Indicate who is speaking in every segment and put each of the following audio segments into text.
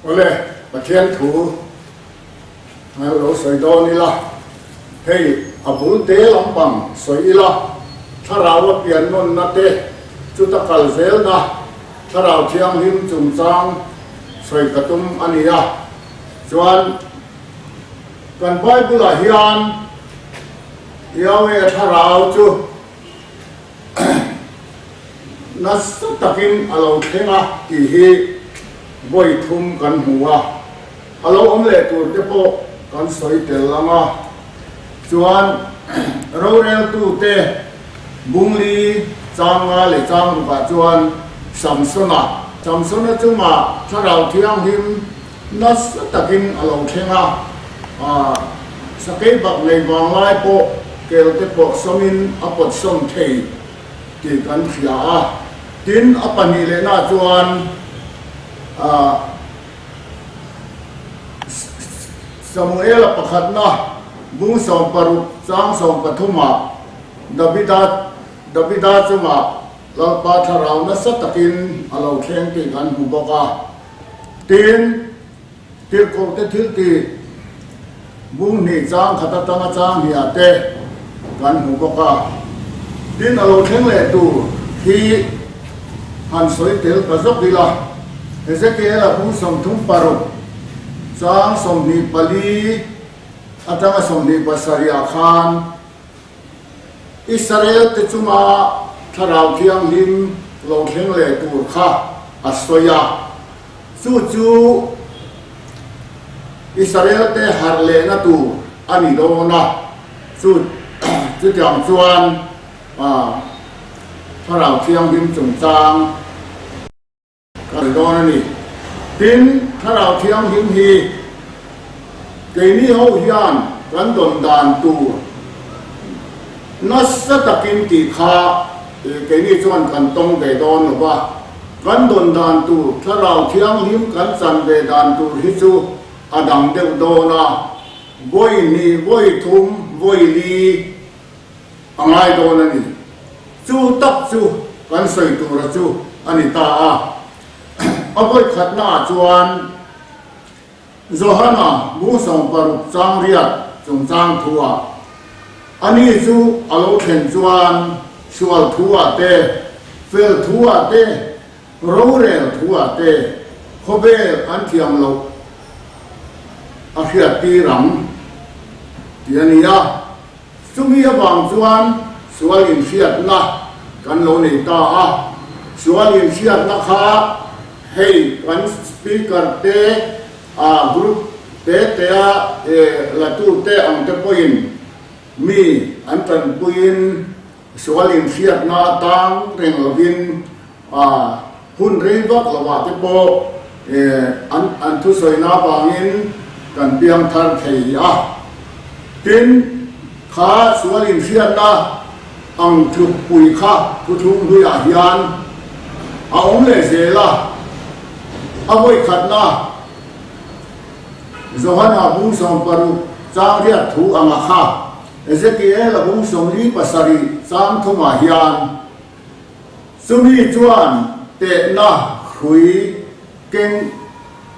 Speaker 1: Awle, Pathian thu lo sawi dawn ila, hei a bul te lampang sawi ila, thlarau a pian nawnna te chuta kal zelna thlarau thianghlim chungchang sawi ka tum a ni a. Chuan kan Bible-ah hian Yahweh thlarau chu Nasa takin a lo thleng a tih hi vawi thum kan hmu a, a lo awm leh tur te pawh kan sawi tel ang a. Chuan roreltute Bungli changa leh chang rukah chuan Samsona, Samsona chungah Thlarau Thianghlim nasa takin a lo thleng a, sakei bak nei vanglai pawh kel te pawh sawmin a pawt sawm thei tih kan hria a. Tin, a pahnih lehna chuan Samuela pakhatna bung 16 chang 13 ah Davida Davida chungah Lalpa thlarau nasa takin a lo thleng tih kan hmu bawk a. Tin, tirhkohte thiltih bung hnih chang khat atanga chang hniah te kan hmu bawk a. Tin, a lo thleng leh tur hi han sawi tel ta zawk ila, Ezekiel-a bung 36 chang 24 atanga 27 ah khan, Israel-te chunga Thlarau Thianghlim lo thleng leh tur kha a sawi a. Chu chu Israel-te harh lehna tur a ni dawn a. Chu chutiang chuan Thlarau Thianghlim chungchang Ka ri dawn a ni. Tin, Thlarau Thianghlim hi keini ho hian kan dawn dan tur nasa takin tih kha keini chuan kan tawng ve dawn lo va, kan dawn dan tur Thlarau Thianghlim kan chan ve dan tur hi chu a dang deuh dawn a, vawi hnih, vawi thum, vawi li a ngai dawn a ni. Chu tak chu kan sawi tura chu a ni ta a. A vawikhatnaah chuan Johana bu 60 chang riat chungchang thuah ani chu a lo thlen chuan sual thuah te, fel thuah te, rorel thuah te khawvel an thiam loh a hriattir ang tih a ni a. Chumi avang chuan sual inhriatna kan lo nei ta a, sual inhriatna kha hei kan speaker te ah group te te a latu te ang te pawhin mi an tanpuiin sual inhriatna tang reng lovin hun rei vak lovah te pawh an an thusawina avangin kan piang thar thei a. Tin, kha sual inhriatna ang tluk pui kha thuthlung hluiah hian a awm leh zel a. A vawikhatna Johana bung 60 chang riat thu anga kha Ezekiel-a bung 47 chang thumah hian, Chumi chuan tehna hrui keng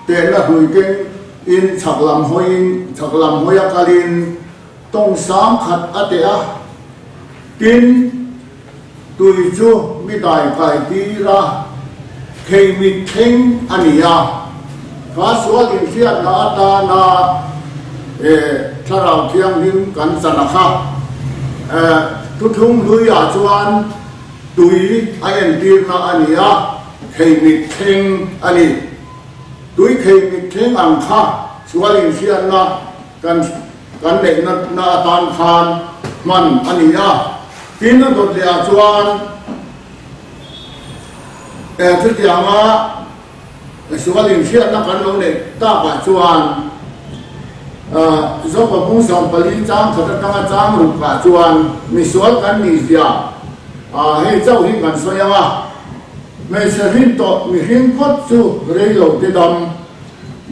Speaker 1: tehna hrui keng in chhak lam hawiin chhak lam hawi a kalin tawng sang khat a teh a, tin tui chu mi dai kai tir a, thei mit thleng a ni a, kha sual inhriatna atana Thlarau Thianghlim kan chan a kha thuthlung hluiah chuan Tui a entirna a ni a, thei mit thleng a ni. Tui thei mit thleng ang kha sual inhriatna kan kan neihna na atan khan hman a ni a. Tin, a dawt leh ah chuan chutianga sual inhriatna kan lo neih takah chuan Zopa bung 14 chang khat atanga chang rukah chuan misual kan nih zia hei chauh hi kan sawi ang a, hmeichhe hrin tawh mihring phawt chu rei lo te dam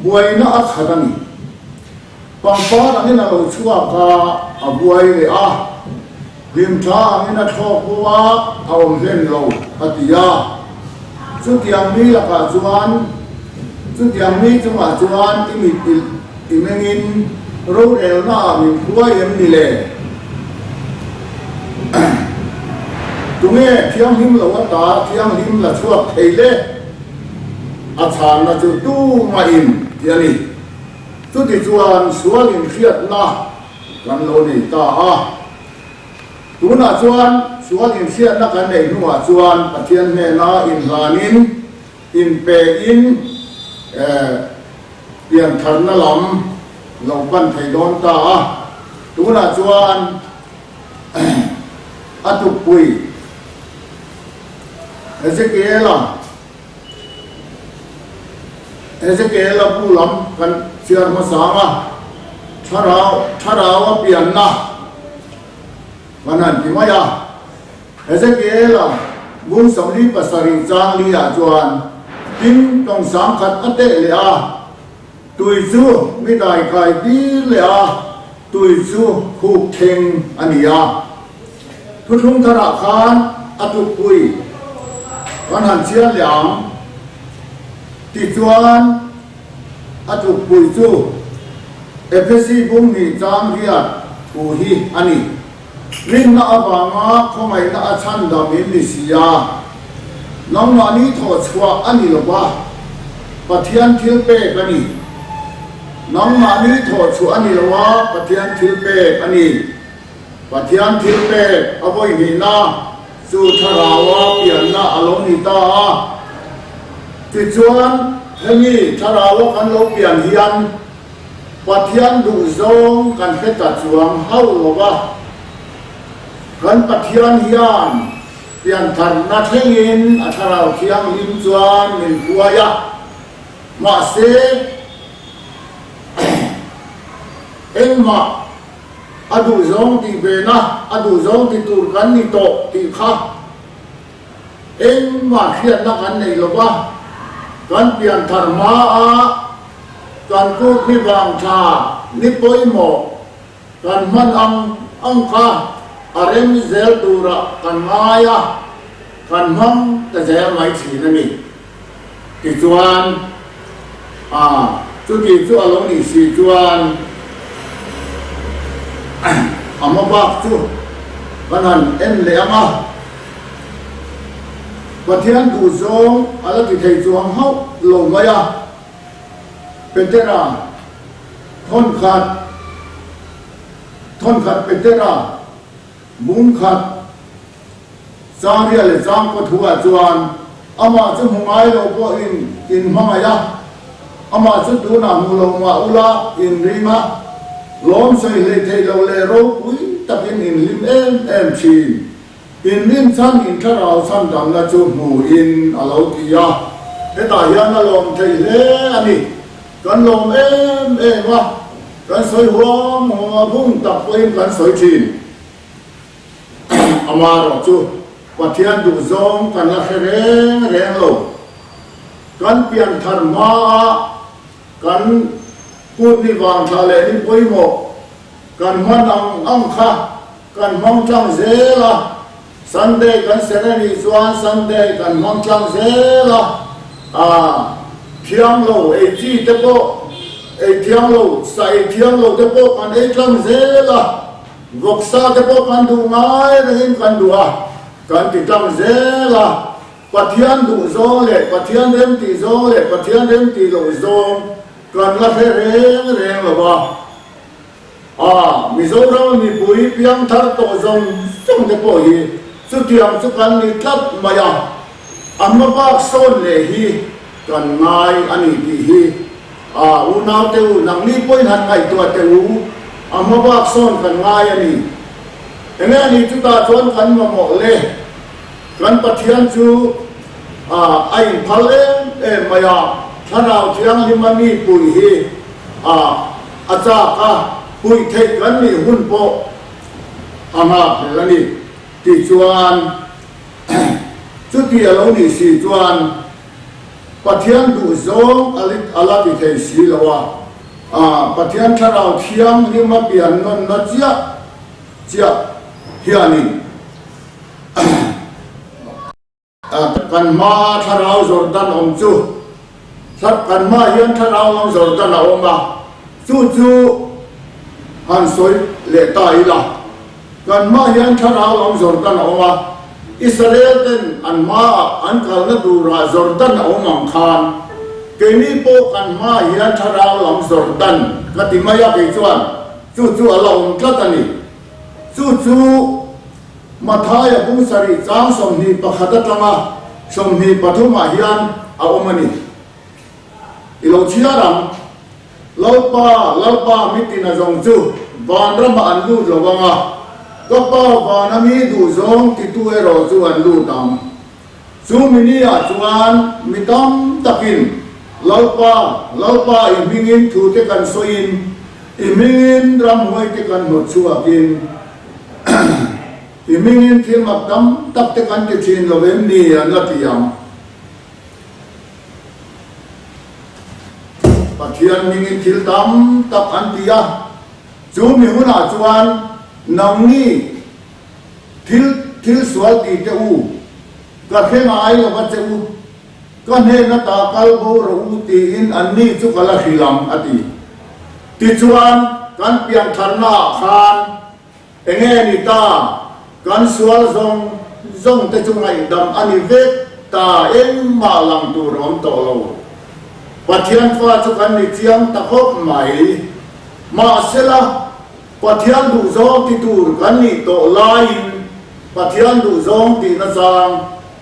Speaker 1: buaina a khat a ni. Pangpar angin a lo chhuak a, a buai leh a, hlimthla angin a thlawk bo a, a awm hlen lo a ti a. Chutiang mi lakah chuan. Chutiang mi chungah chuan i mit i mengin rorelnaah min hruai em ni le? Tunge thianghlim lo ata thianghlim la chhuak thei le? A chhanna chu tumahin ti a ni. Chutichuan sual inhriatna kan lo nei ta a. Tunah chuan sual inhriatna kan neih hnuah chuan Pathian hnena inhlanin, inpein piantharna lam lo pan thei dawn ta a. Tunah chuan a tukpui Ezekiela Ezekiela bu lam kan chhiar hmasa ang a, thlarau thlarau a pianna kan han ti mai a. Ezekiela bung 47 chang li ah chuan tin tawng sangkhat a teh leh a, tui chu mi daikai tir leh a, tui chu khuk thleng a ni a. Thuthlung tharah khan a tukpui kan han chhiar leh ang. Tichuan, a tukpui chu Ephesi bung hnih chang riat thu hi a ni. Rinna avanga khawngaihna a chhandam in ni si a, nangmahni thawh chhuah a ni lo va, Pathian thil pek a ni. Nangmahni thawh chhuah a ni lo a, Pathian thil pek a ni. Pathian thil pek a vawi hnihna chu Thlaraua pianna a lo ni ta a. Tichuan, hemi Thlaraua kan lo pian hian Pathian duhzawng kan hre ta chuang hauh lo va. Kan Pathian hian piantharna thlengin a Thlarau Thianghlim chuan min hruai a, mahse engmah A duhzawng tih vena a duhzawng ti tur kan ni tawh tih kha engmah hriatna kan nei lo va, kan pianthar hmaa kan kut ni vang tha ni pawimawh kan hman ang ang kha a rem zel turah kan ngai a, kan hmang ta zel mai thin a ni. Tichuan, a, chuti chu a lo nih si chuan a hma bak chu kan han en leh ang a, Pathian duhzawng a la ti thei chuang hauh lo mai a, Petera thawnkhat, thawnkhat Petera bungkhat, Changria leh Changkaw thuah chuan amah chu hmu ngai lo pawhin in hmangaih a, amah chu tunah hmu lo mah ula in ring a, lawm sawi hlei theih lo leh ropui takin in hlim em em thin. In rin chhan in thlarau chhan damna chu hmuhin a lo ti a, hetah hian a lawm thei hle a ni. Kan lawm em em a, kan sawi huam huam a, bung tak pawhin kan sawi thin. Amaherawh chu Pathian duhzawng kan la hre reng reng lo. Kan pianthar hmaa kan kut ni vangthla leh ni pawimawh kan hman ang ang kha kan hmang tlang zel a, Sunday kan ser a nih chuan Sunday kan hmang tlang zel a, ah thiang lo ei chi te pawh ei thiang lo, sa ei thiang lo te pawh kan ei tlang zel a. Vawksa te pawh kan duh ngai rengin kan duh a, kan ti tlang zel a, Pathian duh zawng leh Pathian remtih zawng leh Pathian remtih loh zawng kan la hre reng reng lo va. A, Mizoram a mipui piangthar tawh zawng zawng te pawh hi chutiang chu kan ni tlat mai a, a hmabak sawn leh hi kan ngai a ni tih hi A, unau te u, nangni pawhin han ngaihtuah teh u, a hma bak sawn kan ngai a ni. Enge a nih chutah chuan kan mamawh le, kan Pathian chu a a inphal em em mai a, Thlarau Thianghlim a mi puih hi a a chak a, puih theih kan nih hun pawh a nghak hlel a ni. Tichuan, chuti a lo nih si chuan, Pathian duh zawng a la ti thei si lo a, Pathian Thlarau Thianghlim a pian nawnna chiah chiah hianin kan hmaa Thlarau Jordan awm chu. Kan hmaah hian thlarau lam Jordan a awm a, chu chu han sawi leh ta ila. Kan hmaah hian thlarau lam Jordan a awm a, Israel ten an hmaah an kalna turah Jordan a awm ang khan, keini pawh kan hmaah hian thlarau lam Jordan ka ti mai a, kei chuan chu chu a la awm tlat a ni. Chu chu Mathaia bung sarih chang 21 atanga 23 ah hian a awm a ni. I lo chhiar ang. Lalpa, Lalpa mitin a zawng chu vanramah an lut lo ang a, ka Pa vana mi duhzawng titu erawh chu an lut ang. Chu mi ni-ah chuan mi tam takin, Lalpa, Lalpa i hmingin thute kan sawiin, i hmingin ramhuai te kan hnawt chhuakin, i hmingin thil mak tam tak te kan ti thin lo em ni? an la ti ang. Pathian hmingin thil tam tak an ti a, chu mi hunah chuan nangni thil thil sual ti teh u, ka hre ngai lo va che u, ka hnen ata kal bo rawh u tiin anni chu ka la hrilh ang a ti. Tichuan kan piangtharnaah khan Enge ni ta, kan sual zawng zawng te chu ngaihdam a ni vek ta, engmah lang tur a awm tawh lo. Pathian fa chu kan ni chiang ta khawp mai. Mahsela, Pathian duhzawng ti tur kan nih tawh laiin Pathian duhzawng tihna chang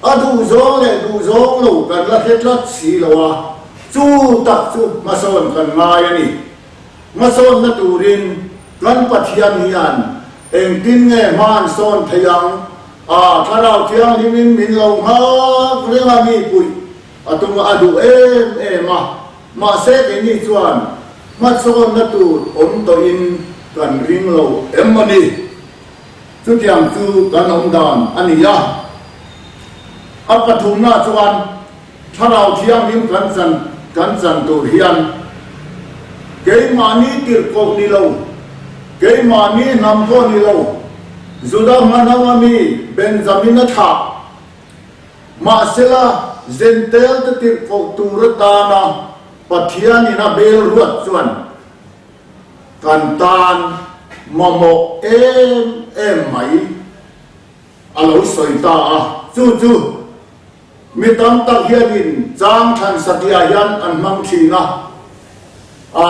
Speaker 1: a duhzawng leh duhzawng lo kan la hre tlat si lo a, chu tak chu hmasawn kan ngai a ni. Hmasawnna turin kan Pathian hian engtin nge hma an sawn thei ang? A Thlarau Thianghlimin min lo nghak reng a mi puih a tum a duh em em a, mahse keini chuan hmasawnna tur awm tawhin kan ring lo em a ni. Chutiang chu kan awm dan a ni a. A pathumna chuan Thlarau Thianghlim kan chan kan chan tur hian keimahni tirhkoh ni lo, keimahni hnam pawh ni lo, Juda hmanhanga mi Benjamina thlah, mahsela Jentail te tirhkoh tur atana Pathianin a bel ruat chuan kan tan mamawh em em mai a lo sawi ta a, chu chu Mi tam tak hianin chang thlan satliah hian an hmang thin a, a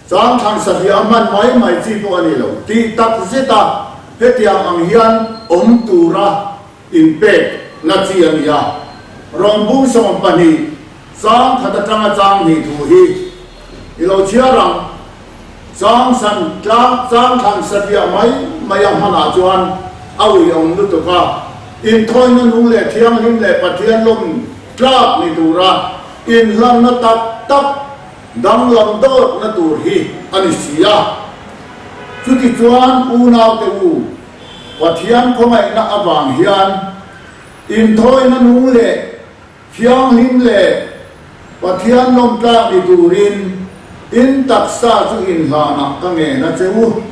Speaker 1: chang thlan satliah a hman mai mai chi pawh a ni lo. Tih tak zeta hetiang ang hian awm tura inpek na chi a ni a. Rawngbung 12 chang khat atanga chang hnih thu hi i lo chhiar ang. Chang san tlang chang thlan satliah mai mai a hmanah chuan a uiawm lutuk a, inthawina nung leh thianghlim leh Pathian lawm tlak ni tura inhlanna tak tak danglam dawtna tur hi a ni si a. Chutichuan unaute u, Pathian khawngaihna avang hian inthawina nung leh Thianghlim leh Pathian lawmtlak ni turin in taksa chu inhlanah ka ngen a che u.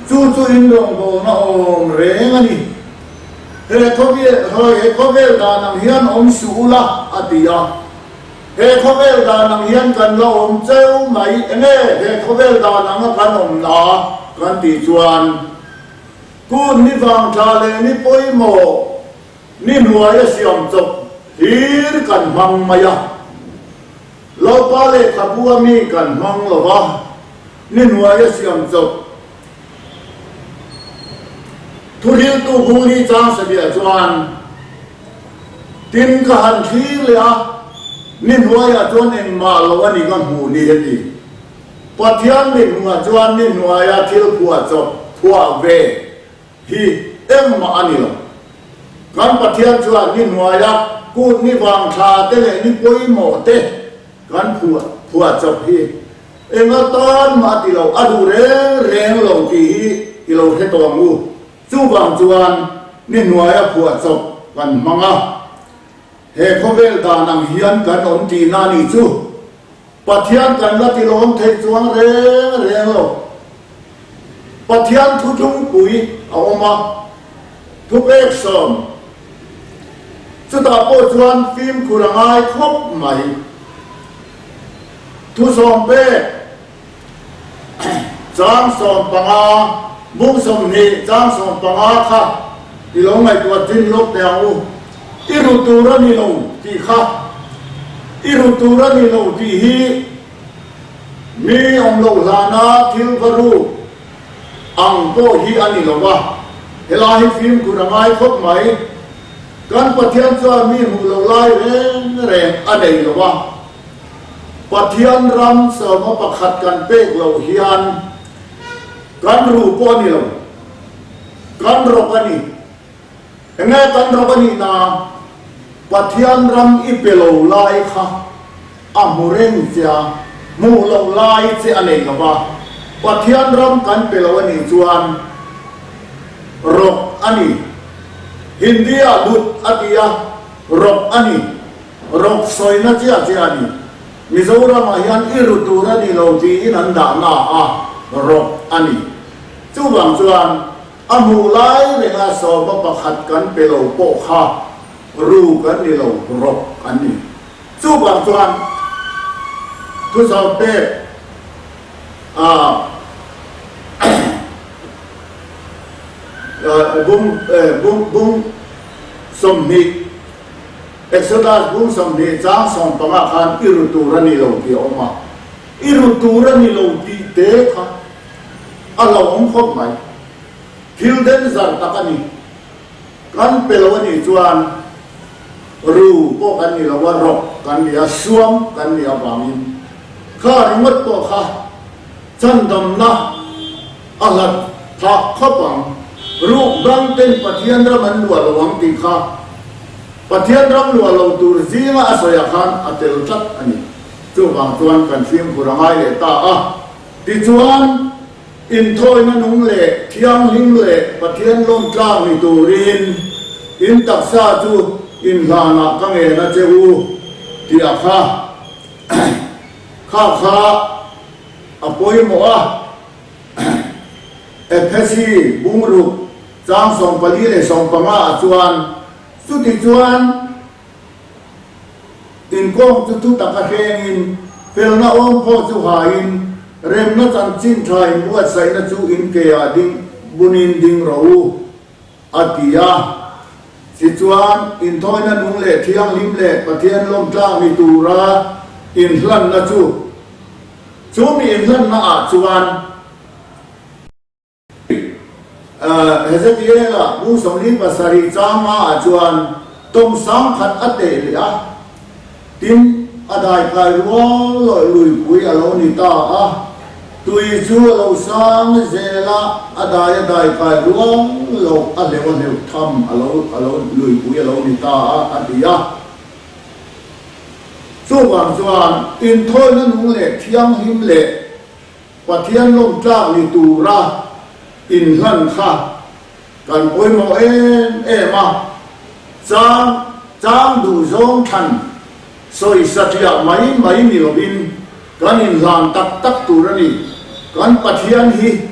Speaker 1: Chu chu in rawngbawlna awm reng a ni. He khawvel, he khawvel dan ang hian awm suh ula, a ti a. He khawvel dan ang hian kan la awm cheu mai. Enge he khawvel dan anga kan awm na kan tih chuan, Kun ni vangthla leh ni pawimawh, Ni hnuaia siam chawp hlir kan hmang mai a, Lalpa lehkhabu a mi kan hmang lo va, ni hnuaia siam chawp thuhriltu Bungli chang sabiah chuan tin ka han thlir leh a, ni hnuaiah chuan engmah lo a ni ka hmuh ni heti. Pathian mihmuhah chuan ni hnuaia thil phuah chawp phuah ve Hi engmah a ni lo. Kan Pathian chuan ni hnuaia kut ni vang thla te leh ni pawimawh te kan phuah phuah chawp hi eng atan mah a ti lo, a duh reng reng lo tih hi i lo hre tawh ang u. Chuvang chuan ni hnuaia phuah chawp kan hmang a, he khawvel dan ang hian kan awm tihna a nih chu. Pathian kan la ti lawm theih chuang reng reng lo. Pathian thuthlungpui a awm a, thupek sawm. Chutah pawh chuan fimkhur a ngai khawp mai. Thusawm pek chang 15, bung 20 chang 15 kha i lo ngaihtuah chin lawk teh ang u. I ru tur a ni lo tih kha, i ru tur a ni lo tih hi mi awm loh hlana thil va ruk ang pawh hi a ni lo va, helai hi fimkhur a ngai khawp mai. Kan Pathian chuan mi hmuh loh lai reng reng a nei lo a, Pathian ram sawma pakhat kan pek loh hian kan ru pawh a ni lo, kan rawk a ni. Enge kan rawk a nih na? Pathian ram i pe lo lai kha a hmu reng che a, hmuh loh lai che a nei lo va, Pathian ram kan pe lo a nih chuan rawk a ni. Hindi-ah lut a ti a, rawk a ni. Rawk sawina chiah chiah a ni. Mizoramah hian i ru tur a ni lo tiin an dahna a, rawk a ni. Chuvang chuan a hmuh lai renga sawma pakhat kan pe lo pawh kha ru kan ni lo, rawk an ni. Chuvang chuan thusawm pek a bung bung bung 20 Exodus bung 20 chang 15 khan i ru tur a ni lo tih a awm a, i ru tur a ni lo tih te kha a hlauhawm khawp mai. Thil den zar tak a ni. Kan pe lo a nih chuan ru pawh kan ni lo a, rawk kan ni a, suam kan ni avangin kha ringawt pawh kha chandamna a hlat phah khawp ang. Ruk dang ten Pathian ram an luah lo ang tih kha Pathian ram luah lo tur zinga a sawiah khan a tel tlat a ni. Chuvang chuan kan fimkhur a ngai leh ta a. Tichuan. Inthawina nung leh thianghlim leh Pathian lawmtlak ni turin in taksa chu inhlanah ka ngen a che u tih a kha kha kha a pawimawh a. Ephesi bungruk chang 14 leh 15 ah chuan chutichuan Inkawng chu thu taka hrengin, felna awm pawh chu hain, remna chanchin tha inbuatsaihna chu in keah ding bunin ding rawh u, a ti a. Tichuan, inthawina nung leh thianghlim leh Pathian lawmtlak ni tura inhlanna chu, chu mi inhlanna ah chuan, Hezekiela bu 47 changa ah chuan tawng 10,000 a teh leh a, tin, a daikai rual lawih luipui a lo ni ta a, tui chu a lo sang zel a, a dai a daikai rual loh a hleuh a hleuh tham a lo a lo luipui a lo ni ta a, a ti a. Chuvang chuan inthawina nung leh thianghlim leh Pathian lawmtlak ni tura inhlan kha kan pawimawh em em a, chang chang duh zawng thlan sawi satliah mai mai ni lovin kan inhlan tak tak tur a ni. Kan Pathian hi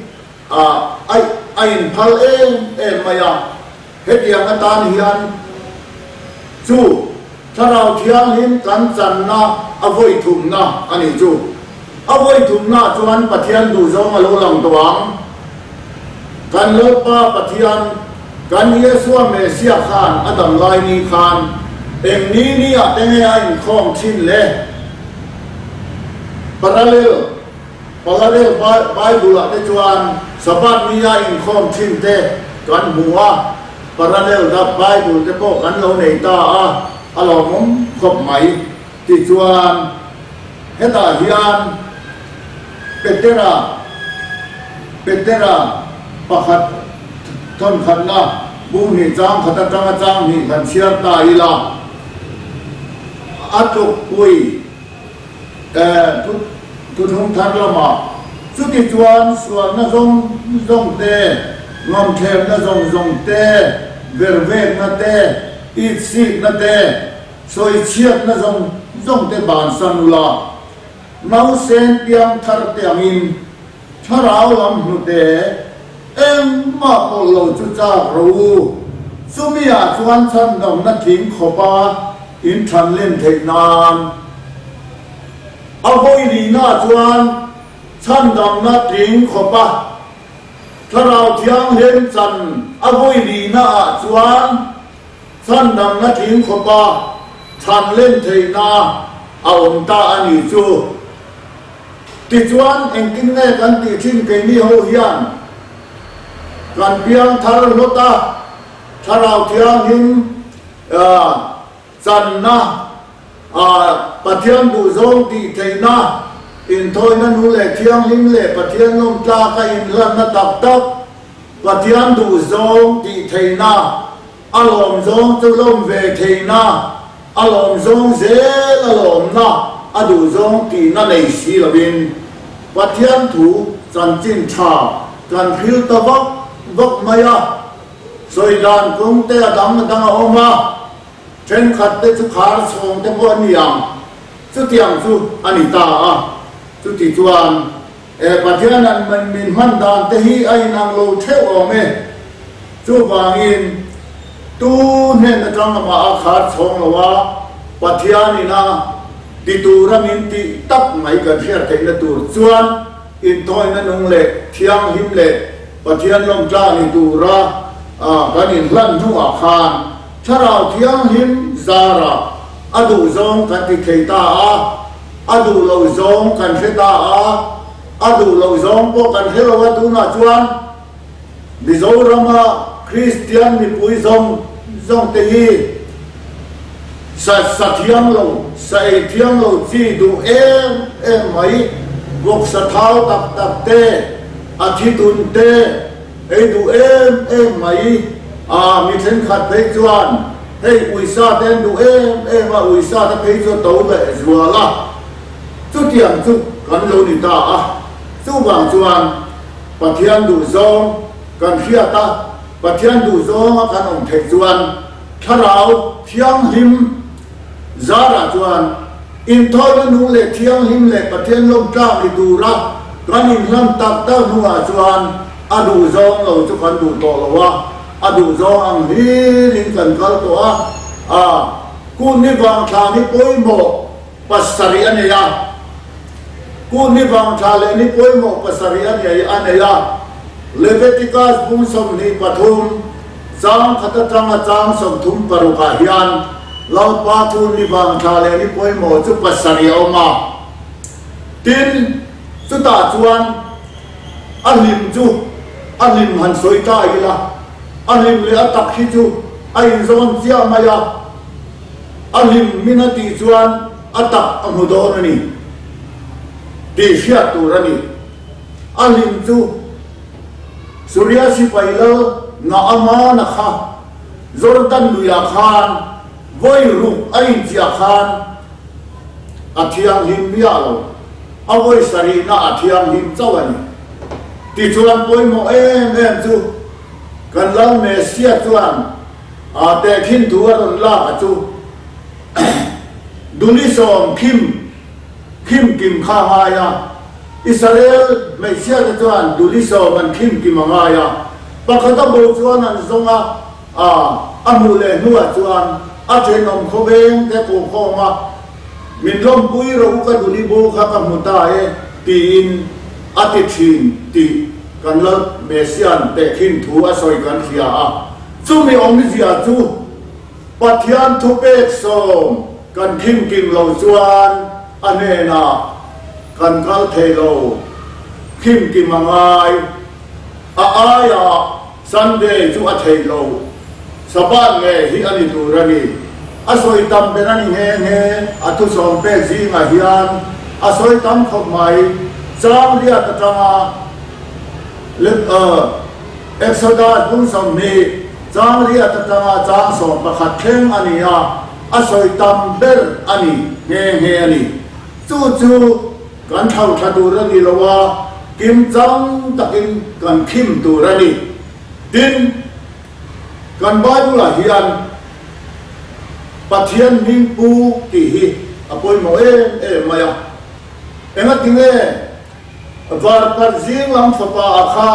Speaker 1: a a inphal em em mai a, hetiang atan hian chu Thlarau Thianghlim kan channa a vawi thumna a nih chu. A vawi thumna chuan Pathian duhzawng a lo lang tawh ang. Kan Lalpa Pathian, kan Yeshua Messiah khan a dam lai ni khan eng ni ni ah te nge a inkhawm thin le? Parallel Parallel Bible ah te chuan Sabbath ni a inkhawm thin te kan hmu a. Parallel dap Bible te pawh kan lo nei ta a, a lawmawm khawp mai. Tichuan, hetah hian Petera, Petera pakhat thawnkhatna bung hnih chang khat atanga chang hnih kan chhiar ta ila, a tlukpui Thuthlung thar lamah chutichuan sualna zawng zawng te, ngamthlemna zawng zawng te, vervekna te, itsikna te, sawichhiatna zawng zawng te bansan ula, nausen piang thar te angin thlarau lam hnute engmah pawlh lo chu chak rawh u. Chumi ah chuan chhandamna tling khawpa in thanlen theih nan. A vawi lihnaah chuan chhandamna tling khawpa Thlarau Thianghlim chan a vawi lihnaah chuan chhandamna tling khawpa chhan len theihna a awm ta a ni chu. Tichuan engtin nge kan tih thin keini ho hian kan piang thar hlawt a, Thlarau Thianghlim Channa, Pathian duhzawng tih theihna, inthawina nu leh thianghlim leh Pathian lawm tlaka inhlanna tak tak, Pathian duhzawng tih theihna, a lawmzawng chu lawm ve theihna, a lawmzawng zel a lawmna, a duhzawng tihna nei si lovin Pathian thu chanchin tha kan hril ta vak vak mai a. Sawi dan kawng te a dang a dang a awm a, thenkhat te chu khar chhawng te pawh a ni ang, chutiang chu a ni ta a. Chuti chuan e Pathian an min hman dan te hi a inang lo theuh awm e. Chuvangin tu hnen atang amah a khar chhawng lo a, Pathian ina ti tura min tih tak mai kan hriat theihna tur chuan Intawina nung leh thianghlim leh Pathian lawmtla ni tura kan inhlan hnuah khan Thlarau Thianghlim zarah a duh zawng kan ti thei ta a, a duh loh zawng kan hre ta a, a duh loh zawng pawh kan hre lo a tunah chuan Mizorama Kristian mipui zawng zawng te hi Sa sa thiang lo, sa ei thiang lo chi duh em em mai, vawksa thau tak tak te, a thi tun te ei duh em em mai. A mi thenkhat phei chuan hei uisa te an duh em em a, uisa te phei chu a to leh zual a, chutiang chu kan lo ni ta a. Chuvang chuan Pathian duhzawng kan hriat a, Pathian duhzawnga kan awm theih chuan, Thlarau Thianghlim zarah chuan inthawina nung leh thianghlim leh Pathian lawm tlak ni tura kan inhlan tak tak hnuah chuan a duhzawng lo chu kan duh tawh lo a, a duhzawng ang hlirin kan kal tawh a, a kun ni vang thla ni pawimawh pasarih a nei a, kun ni vang thla leh ni pawimawh pasarih a nei a nei a, Leviticus bung 23. Chang khat atanga chang 36 ah hian Lalpa chu ni vangthla leh ni pawimawh chu pasarih a awm a. Tin, chutah chuan a hlim chu a hlim han sawi ta ila, a hlim leh a tak hi chu a inzawn chiah mai a, a hlim min a tih chuan a tak a hmu dawn a ni tih hriat tur a ni. A hlim chu. Suria sipai lal Naamana kha Jordan luiah khan vawi ruk a inchiah khan a thianghlim miah lo, a vawi sarihna a thianghlim chauh a ni. Tichuan pawimawh em em chu kan lal Messia chuan a tehkhin thu a rawn lak a chu Duli sawm khim khim kim kha a ngai a. Israel hmeichhiate chuan duli sawm an khim kim a ngai a, pakhat a bo chuan an zawng a, a a hmuh leh hnuah chuan a thenawm khawveng te pawh khawm a, Min lawmpui rawh u ka duli bo kha ka hmu ta e tiin a ti thin tih kan Lal Messian tehkhin thu a sawi kan hria a, chumi awmzia chu Pathian thupek sawm kan khim kim lo chuan a hnenah kan kal thei lo, khim kim a ngai. A aiah Sunday chu a theih lo, Sabbath nge hi a ni tur a ni. A sawi tam ber a ni nghe nghe, a thusawm pek zingah hian a sawi tam khawp mai. Chang riat atanga Exodus bung 20, chang riat atanga chang 11 thleng a ni a, a sawi tam ber a ni nghe nghe a ni. Chu chu kan thlau tha tur a ni lo a, kim chang takin kan khim tur a ni. Tin, kan Bible-ah hian Pathian hming pu tih hi a pawimawh em em mai a. Engatinge Varparh zing lam fapa a kha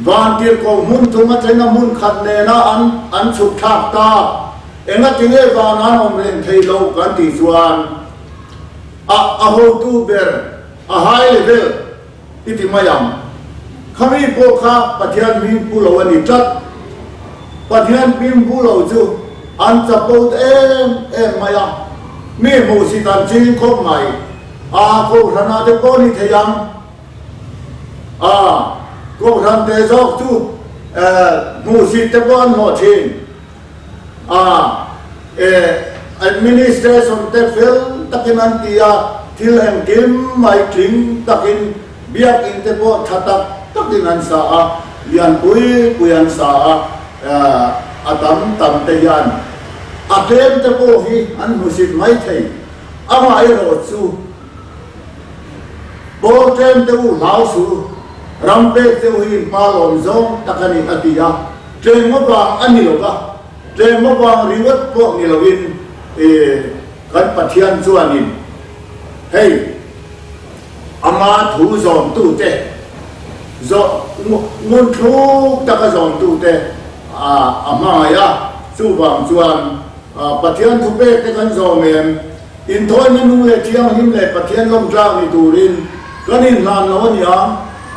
Speaker 1: Vantirhkoh hmun thum a thlenga hmun khat nena an an chhuk thlak ta. Engatinge van an awm reng thei lo kan tih chuan. A a hotu ber, a high level i ti mai ang. Khami pawh kha Pathian hming pu lo a ni tlat. Pathian hming pu lo chu an chapo em em mai a, mi hmuhsit an ching khawp mai. A kohhranah te pawh ni thei ang. A kohhran te zawk chu hmuhsit te pawh an hlawh thin. A e administration te fel takin an ti a, thil engkim mai tling takin biakin te pawh tha tak takin an sa a, lian pui pui an sa a, a tam tam te hian a tlem te pawh hi an hmusit mai thei. Amaherawh chu Pawl tlem te u hlau suh u, ram pek te u hi in pa lawm zawng tak a ni a ti a. Tlem avang a ni lo va, tlem avang ringawt pawh ni loin kan Pathian chuanin hei ama thu zawmtute zawh ngun thluk taka zawmtute a hmangaih a, chuvang chuan Pathian thupek te kan zawm em? Inthawina nung leh thianghlim leh Pathian lawmtlak ni turin kan inhlan lo a nia.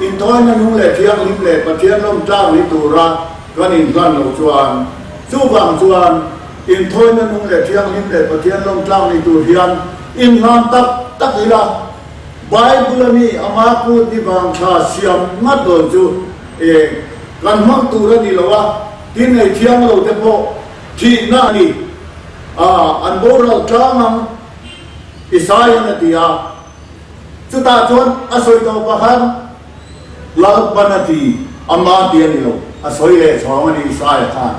Speaker 1: Inthawina nung leh thianghlim leh Pathian lawmtlak ni tura kan inhlan lo chuan, chuvang chuan inthawina nung leh thianghlim leh Pathian lawmtlak ni tur hian inhlan tak tak ila. Bible a mi ama kut ni vang thla siam ngat dawn chu e kan hmang tur a ni lo a, tin ei thiang lo te pawh thihna a ni. A, an boral tlang ang, Isaia'n a ti a. Chutah chuan a sawi tawh pakhat, Lalpan a ti, ama ti a ni lo, a sawi leh chhawng a ni Isaia khan.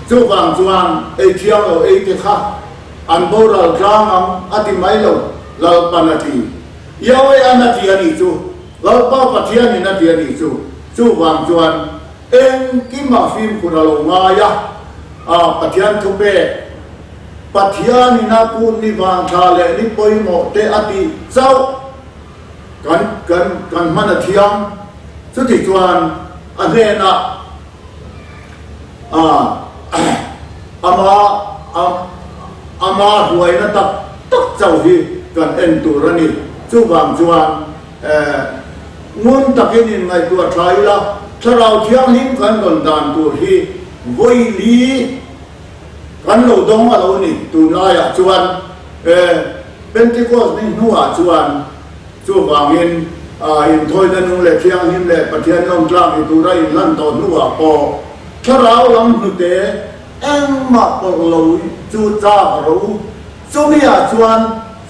Speaker 1: Chuvang chuan ei thiang lo ei te kha an boral tlang ang a ti mai lo, Lalpan a ti. Yahweh-a'n a ti a nih chu, Lalpa Pathianin a ti a nih chu. Chuvang chuan Engkimah fimkhur a lo ngai a, a Pathian thupek, Pathianin a kut ni vangthla leh ni pawimawh te a tih chauh kan kan kan hman a thiam. Chuti chuan a hnenah a ama a ama hruaina tak tak chauh hi kan en tur a ni. Chuvang chuan Ngun takin inngaihtuah tha ila, Thlarau Thianghlim kan rawn dan tur hi vawi li kan lo dawng a lo ni. Tunlaiah chuan Pentecost ni hnuah chuan chuvangin inthawina nung leh thianghlim leh Pathian lawmtlak ni tura inhlan tawh hnuah pawh Thlarau lam hnute engmah pawlh lo chu chak ro Chumi-ah chuan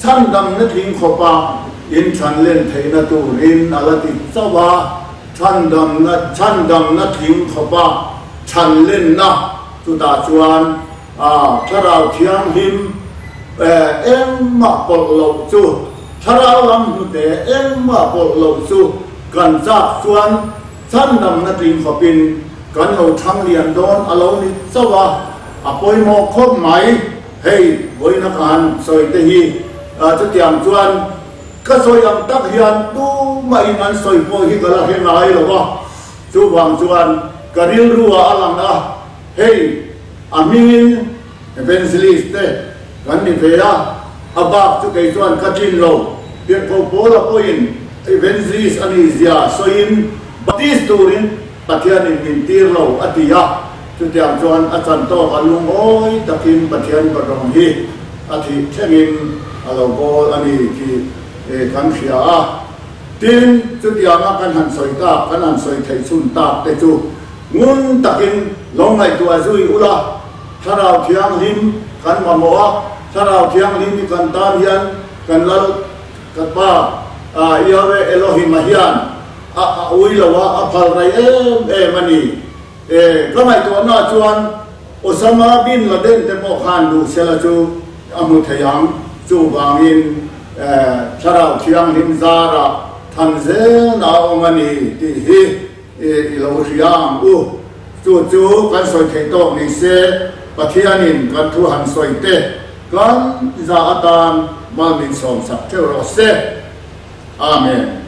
Speaker 1: chhandamna tling khawpa inchhanlen theihna turin a la ti chauh a, chhandamna chhandamna tling khawpa chhanlenna chutah chuan Thlarau Thianghlim engmah pawlh loh chu, Thlarau lam hnute engmah pawlh loh chu kan chak chuan chhandamna tling khawpin kan lo thang lian dawn a lo ni chauh a, a pawimawh khawp mai. Hei, vawiina ka han sawi te hi chutiang chuan ka sawi ang tak hian tumahin an sawi pawh hi ka la hre ngai lo va, chuvang chuan ka rilru ah a lang a, hei a hmingin evangelist te kan ni ve a, a bak chu kei chuan ka tlin lo, Tirhkoh Paula pawhin evangelist a nih zia sawiin Baptist turin Pathianin min tir lo a ti a, chutiang chuan a chan tawk a lungawi takin Pathian Patawng hi a thih thlengin a lo bawl a ni tih kan hria a. Tin, chutianga kan han sawi tak, kan han sawi theih chhun tak te chu ngun takin lo ngaihtuah zui ula, Thlarau Thianghlim kan mamawh a, Thlarau Thianghlim hi kan tan hian kan Lal ka Pa Yahweh Elohim-a hian A a ui lo a, a phal rei em em a ni. E, ka ngaihtuahna chuan Osama bin Laden te pawh khan duh sela chu a hmu thei ang. Chuvangin e, Thlarau Thianghlim zarah than zelna a awm a ni tih hi e, i lo hria ang u. Chu chu kan sawi theih tawk ni se, Pathianin kan thu han sawi te kan za atan mal min sawmsak theuh rawh se. Amen.